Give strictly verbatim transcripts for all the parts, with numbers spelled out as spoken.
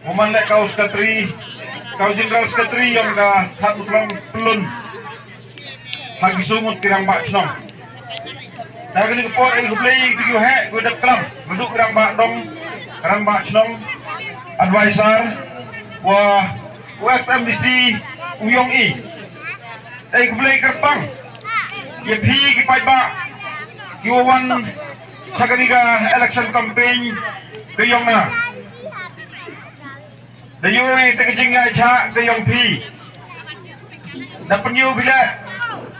U man leh ka u secretary, ka u general secretary yong ka Thadmuthlong Pyllun. Ha ki soo ngut ki rangbah chnong. Te kani ka por e khublei ki u heh, ki u dep klam. Nadooh ki rangbah dong, rangbah chnong, advisor, wa u ex M D C, u yong i. Te khublei kyrpang. Ya phi ki paidbah, ki wa wan cha kani ka election campaign ka yong nga. Da yoo i te ka jingyaid chah ka yong phi. Da pynyoo phi leh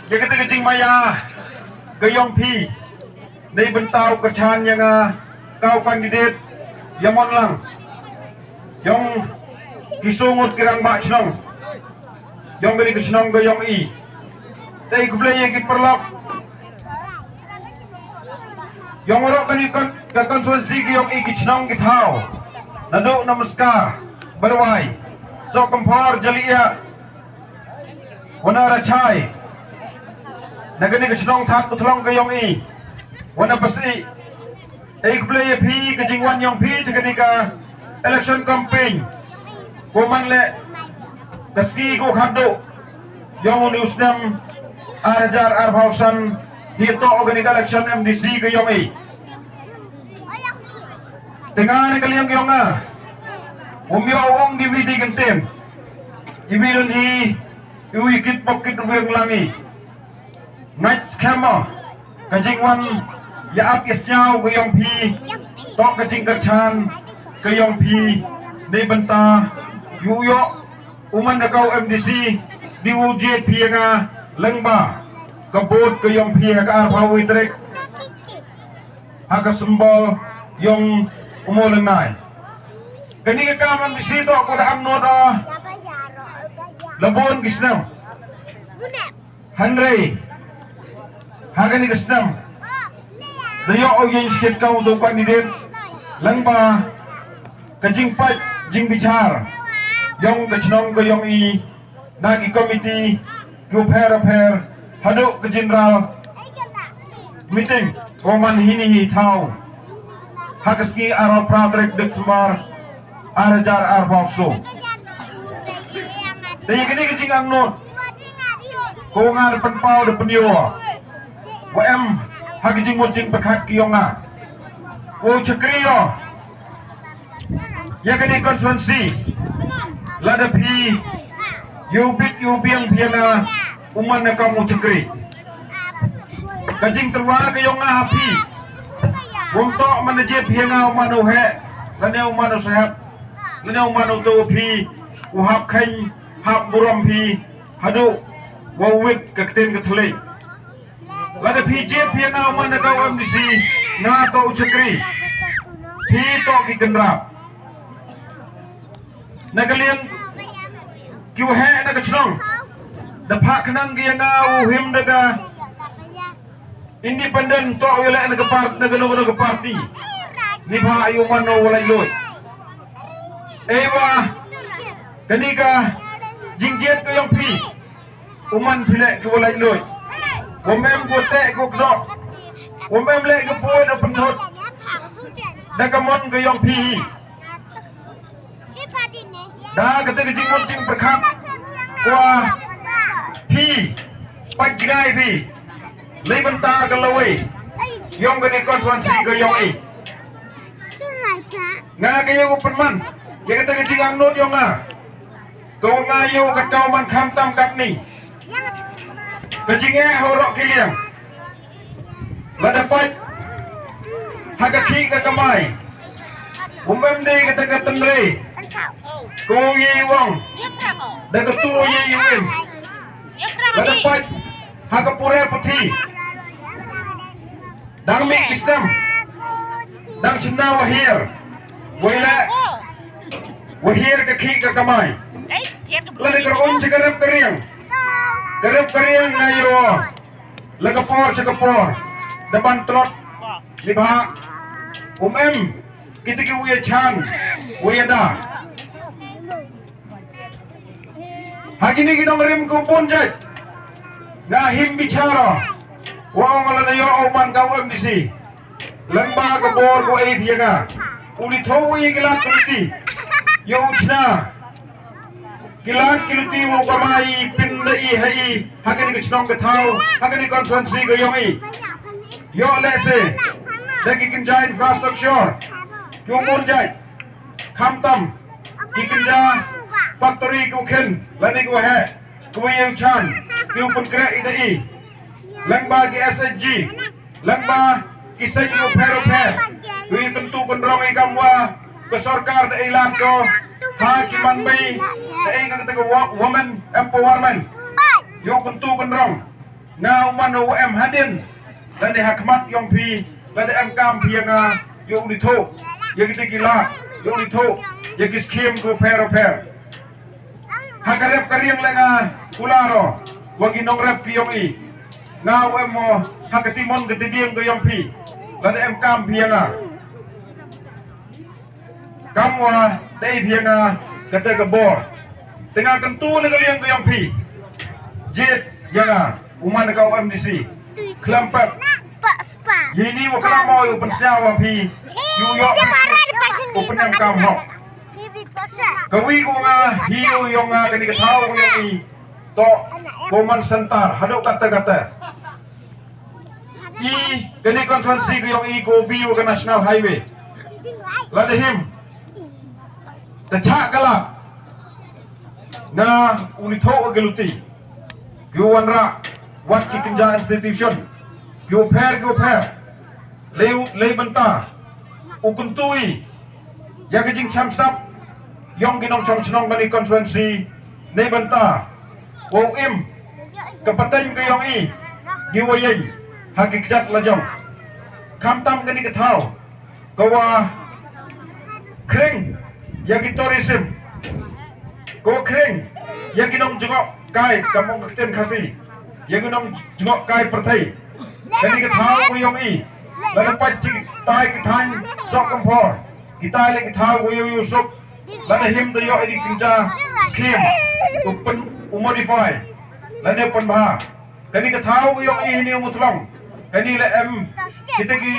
ya ka te ka jingmaya ka yong phi. Nei bynta u kyrchan ya nga ka u candidate ya mon lang yong ki soo ngut ki rangbah chnong yong kani ka chnong ka yong i. Te khublei ya ki paralok. Yong waroh kani ka constituency ka yong i, ki chnong ki thaw, nadooh na Maska, Byrwai, Sohkymphor, Jalyiah, wa na Rachai, na kani ka chnong Thadmuthlong ka yong i, wa na Pasih. Te khublei ya phi ka jingwan yong phi cha kani ka election campaign. Ko man leh ka sngi ko khatdooh yong uni u snem ar hajar arphaw san, hi toh kani ka election M D C ka yong i. Te nga na ka liang yong nga, um yoh ong di wi di kyntien. I wi don i, i wi kit pok kit wiang lang i. Ngait skhem o ka jingwan ya ap ya sñiaw ka yong phi, toh ka jingkyrchan ka yong phi, nei bynta yow yoh u man da ka u M D C, di u jied phi ya nga lyngba ka vote ka yong phi ha ka arphaw wi tarik, ha ka symbol yong u Moolynnai. Kani ka kam M D C toh ko da angnud o la boon ki snem. Hynrei ha kani ka snem da yoh u yeng skit ka u tu candidate lyngba ka jingpait jingbichar yong ka chnong ka yong i, na ki committee ki u pher pher, hadooh ka general meeting ko man hini hi thaw ha ka sngi arphaw phra tarik December ar hajar arphaw soo. Te kani ka jingangnud ko nga da pynpaw da pynyoo wa em ha ka jingmut jingpyrkhat ki yong nga. Wow chakri o ya kani constituency, lada phi yow bit yow biang phi ya nga, u man na kam u chakri. Ka jingtyrwa ka yong nga ha phi, wym toh man na jied phi ya nga u man u heh, lane u man u sahep, lane u man u tu phi u hap kheiñ hap burom phi hadooh wow wit ka ktien ka thylliej. Lada phi jied phi ya nga u man na ka u M D C, nga toh u chakri, phi toh ki kynrap. Na ka liang ki waheh na ka chnong, da phah khnang ki ya nga u him da ka independent, toh u yaleh na ka part, na ka no ka party. Ni pha yow man u wa lait loi. Ei wa kani ka jingjied ka yong phi, u man phi leh ki wa lait loi. Wym em ko teh ko kdok, wym em leh ki poi na pynthut da ka mon ka yong phi hi. Da ka te ka jingmut jingpyrkhat wa phi, pait jngai phi, lei bynta ka lawei yong kani constituency ka yong i. Nga ka yow pynman ya ka te ka jingangnud yong nga. Ko nga yow ka taw man khamtam katni. Ka jingeh ha waroh ki liang. Lada pait ha ka khih ka kamai, wym em de ka ta ka tynre. Ko ye wong da ka tu ye wim. Lada pait ha ka pure puthi, dang mih ki snem, dang chynna wa hiar, wa i leh wa hiar ka khih ka kamai. Lada ka rung cha ka rep ka riang, ka rep ka riang nga yow la ka por cha ka por da ban tlot. Ni bha, wym em ki te ki wa ya chan wa ya da. Ha kini ki nongrim ko bun jait, nga him bichar o wa ong lada yow u man ka u M D C, lyngba ka bor ko e phi ya nga, u li tho u i ki lad committee. Yow chna. Ki lad ki luti wow kamai pynda i ha i, ha kani ka chnong ka thaw, ha kani constituency ka yong i. Yow leh se da ki kynja infrastructure, ki u mon jait. Khamtam ki kynja factory ki u khen, lane ki u heh, ki u yow chan, ki u pynkreh i da i. Lyngba ki S H G, lyngba ki seiñ u pher u pher, u i kyntu kynrong i kamwa ka sorkar da i lad ko ha ki manbei, da i ka kata ka wo-, women empowerment. Yow kyntu kynrong, nga u man u em hadien, lane ha khmat yong phi, lane em kam phi ya nga, yow li thoh ya kiti ki lad, yow li thoh ya ki scheme ki u pher u pher. Ha ka rep ka riang le nga kular o wa ki nongrep ki yong i. Nga u em o ha ka timon ka tidiang ka yong phi, lada em kam phi ya nga, kamwa dei phi ya nga kata ka bor. Te nga kyntu le ka liang ka yong phi, jied ya nga u man ka u M D C khlem pep. Ye ni wa khlem o u pynsñiaw wa phi, u yoh u pynem kam hok. Ka wi ko nga, hi u yong nga kani ka thaw ko yong i, to ko man centre hadooh katta katta. I kani constituency ko yong i ko bi u ka national highway. Lada him ta chah ka lad, nga u li thoh ka luti, ki u wanrah wat ki kynja institution ki u pher ki u pher, lei, lei bynta u kyntu i ya ka jingchemsap yong ki nongchong chnong kani constituency, neibynta wow im ka pateng ka yong i, ki wa yeng ha ki kjat lajong. Khamtam kani ka thaw ka wa khring ya ki tourism, ka wa khring ya ki nongjngoh kai, kam ong ka ktien Khasi, ya ki nongjngoh kai pyrthei. Kani ka thaw ka yong i, lada pait chi kitai ki thaiñ Sohkymphor, kitai le ki thaw ka yow yow suk, lada him da yoh i ki kynja scheme u pyn, u modify, lada pynbha. Kani ka thaw ka yong i hini u Muthlong, kani le em kita ki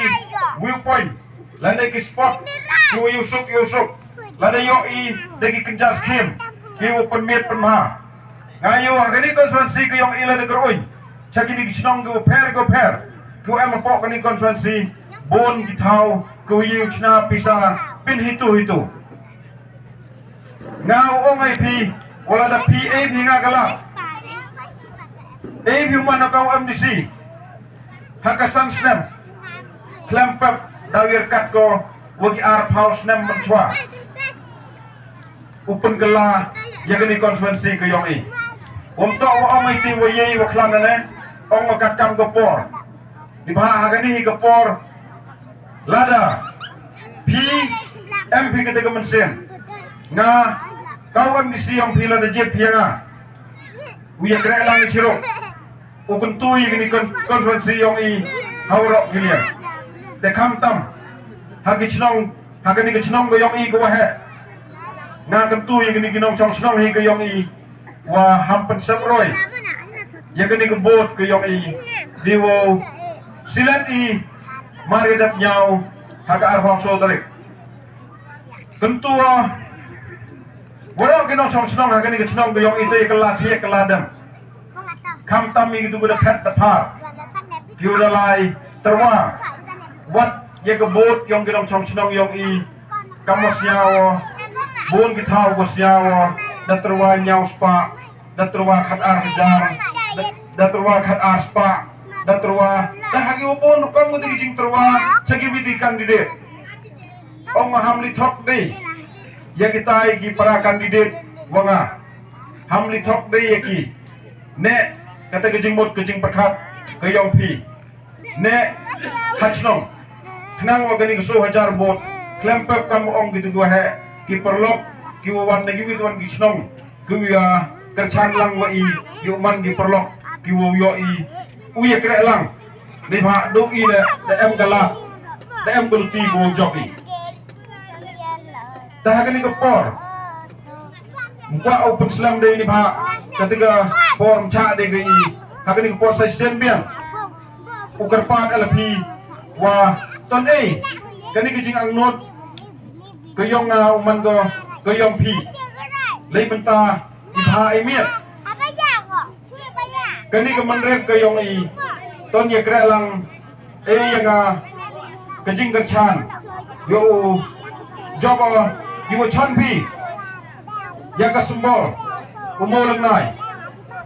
viewpoint, lane ki spot ki wa yow suk yow suk, lada yoh i da ki kynja scheme ki wa pynmiat pynbha. Nga yoh ha kani constituency ka yong i lada kyrwai cha kini ki chnong ki wa pher ki wa pher ki wa em hapoh kani constituency, bun ki thaw ki wa yow chna pisa pyn hitu hitu. Nga u ong i phi, wa lada phi e phi nga ka lad, e phi u man ka u M D C ha ka san snem, khlem pep da wir kat ko wa ki arphaw snem mynchwa u pynkylla ya kani constituency ka yong i. Wam toh wa ong i ti wa ye wa khlan ne, ong wa kat kam ka por. Neibhah ha kani hi ka por, lada phi em phi kata ka mynsiem, nga ka u M D C yong phi, lada jied phi ya nga, u ya kreh lang i chirup, u kyntu i kani constituency yong i ha waroh ki liang. Te khamtam ha ki chnong, ha kani ka chnong ka yong i ka wa heh, nga kyntu i kani ki nongchong chnong hi ka yong i, wa ham pynsep roi ya kani ka vote ka yong i, di wow silet i mar ka dep ñiaw ha ka arphaw soo tarik. Kyntu o waroh ki nongchong chnong ha kani ka chnong ka yong i, te ya ka lad thiah ka lad dem, khamtam i ki tu ka da phet da phar, ki u da lai tyrwa wat ya ka vote yong ki nongchong chnong yong i. Kam wa sñiaw o, bun ki thaw wa sñiaw o, da tyrwa ñiaw spah, da tyrwa khat ar hajar, da, da tyrwa khat ar spah, da tyrwa, da ha ki wa bun rukom ka ti ki jingtyrwa cha ki wi ti candidate. Ong ham li thok dei ya kitai ki para candidate wa nga, ham li thok dei ya ki, ne kata ka jingmut ka jingpyrkhat ka yong phi, ne ha chnong, khnang wa kani ka soo hajar vote khlem pep, kam ong ki tu ki wa heh, ki paralok ki wa wan na ki wi wan ki chnong, ki wa kyrchan lang wa i, yow man ki paralok ki wa yoh i u ya kreh lang. Neibhah du i le da em ka lad, da em ka luti ka wa jop i. Te ha kani ka por, ym kwah u pynslem dei neibhah kata ka por ym chah dei ka i, ha kani ka por sa sien biang u kyrpad ala phi wa ton ei kani ka jingangnud ka yong nga u man ko Ka yong phi. Lei mynta i bha i miat. Kani ka mynrep ka yong i. Ton ya kreh lang. E ya nga. Ka jingkyrchan. Yow. Jop o. Yow chan phi. Ya ka symbol. U Moo Lyngngai.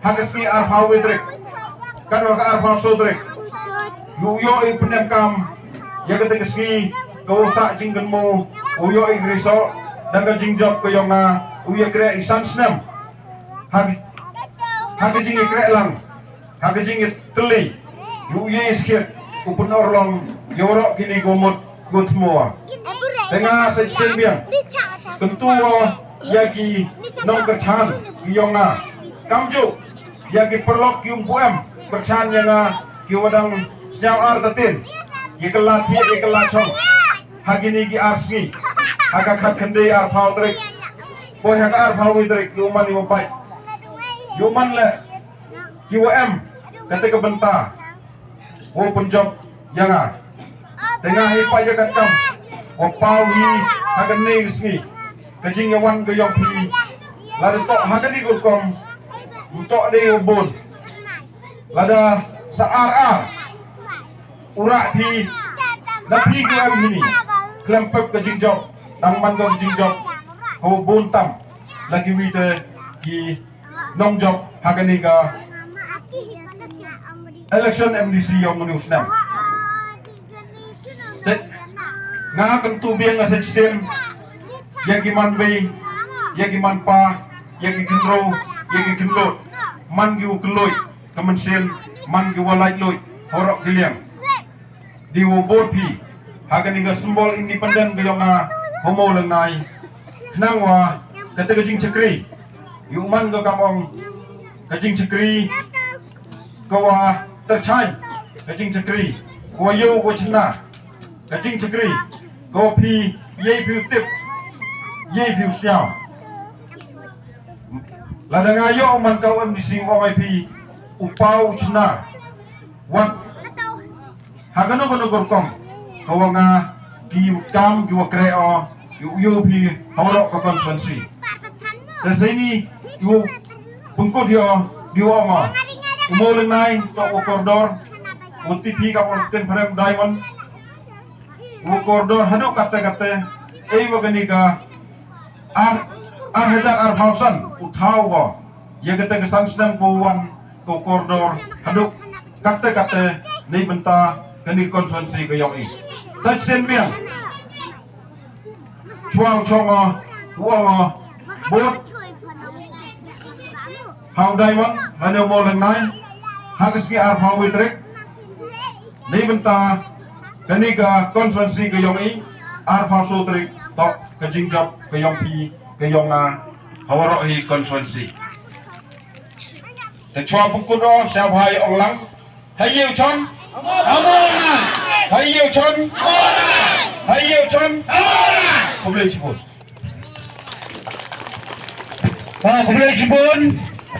Ha ka sngi arphaw wi tarik. Katwa ka arphaw soo tarik. Yow yoh i pynemkam. Ya kata ka sngi. Ka u sah jingkynmaw. U yoh i risoh. Da ka jingjop ka yong nga. U ya kreh i san snem. Ha, ha ka jingyakreh lang. Ha ka jingyathylli. Yow ye skhiat. U pynurlong. Yow roh kini ko mut. Ko thmu. Te nga sa chisien biang. Kyntu o ya ki nongkyrchan ki yong nga. Kamjooh ya ki paralok ki ym pu em kyrchan ya nga ki wa dang sñiaw ar tatin. Ya ka la thiah ya ka la chong. Ha kini ki ar sngi. Ha ka khatkhynde arphaw tarik. Poi ha ka arphaw wi tarik yow man yow pait. Yow man le. Ki wa em, kata ka bynta. Wow pynjop ya nga. Te nga hi pa ya ka kam. Wow paw hi ha kani ka sngi. Ka jingyawan ka yong phi. Lada toh ha kani ka rukom. Toh de u bun. Lada sa ar ar. U rah phi. Da phi ka em hini. Khlem pep ka jingjop. Dang man ka jingjop. Ka wa bun tam. La ki wi te ki nongjop ha kani ka election M D C yong uni u snem. Te, nga kyntu biang nga sa chisien, ya ki man bei, ya ki man pa, ya ki khynroo, ya ki khynlut, man ki u kylluid, ka mynsiem, man ki wa laitluid, haroh ki liang. Di wow bot phi. Ha kani ka symbol independent ka yong nga, u Moo Lyngngai. Khnang wa, kata ka jingchakri. Yow man ka kam ong, ka jingchakri. Ka wa tyrchaiñ, ka jingchakri. Ka wa yow ka chna, ka jingchakri. Ka wa phi, ye phi u tip, ye phi u sñiaw. Lada nga yoh man ka u M D C u ong ya phi, u paw u chna. Wat. Ha kano kano ka rukom. Ka wa nga ki u kam ki wa kreh o. Yow yoh phi haroh ka constituency. Te sa ini yow pynkut yow di wa ma. U Moo Lyngngai toh u kordor. U tip phi ka wa Tin Phareng Diamond. U kordor hadooh katte katte. Ei wa kani ka Ar, ar hajar arphaw san, u thaw ko. Ya kata ka san snem ko wan, ko kordor, hadooh, katte katte, neibynta, kani constituency ka yong i. Sa chisien biang. Chwa u chong o, u ong o, bot. Ha u Diamond, ha u Moo Lyngngai, ha ka sngi arphaw wi tarik. Neibynta, kani ka constituency ka yong i, arphaw soo tarik, toh ka jingjop ka yong phi, ka yong nga, ha waroh hi constituency. Te chwa pynkut o, sñiawbha ong lang. Hei yow chon? Amo na. Hei yow chon? Amo na. Hei yow chon? Amo na. Khublei chibun. Ha, khublei chibun.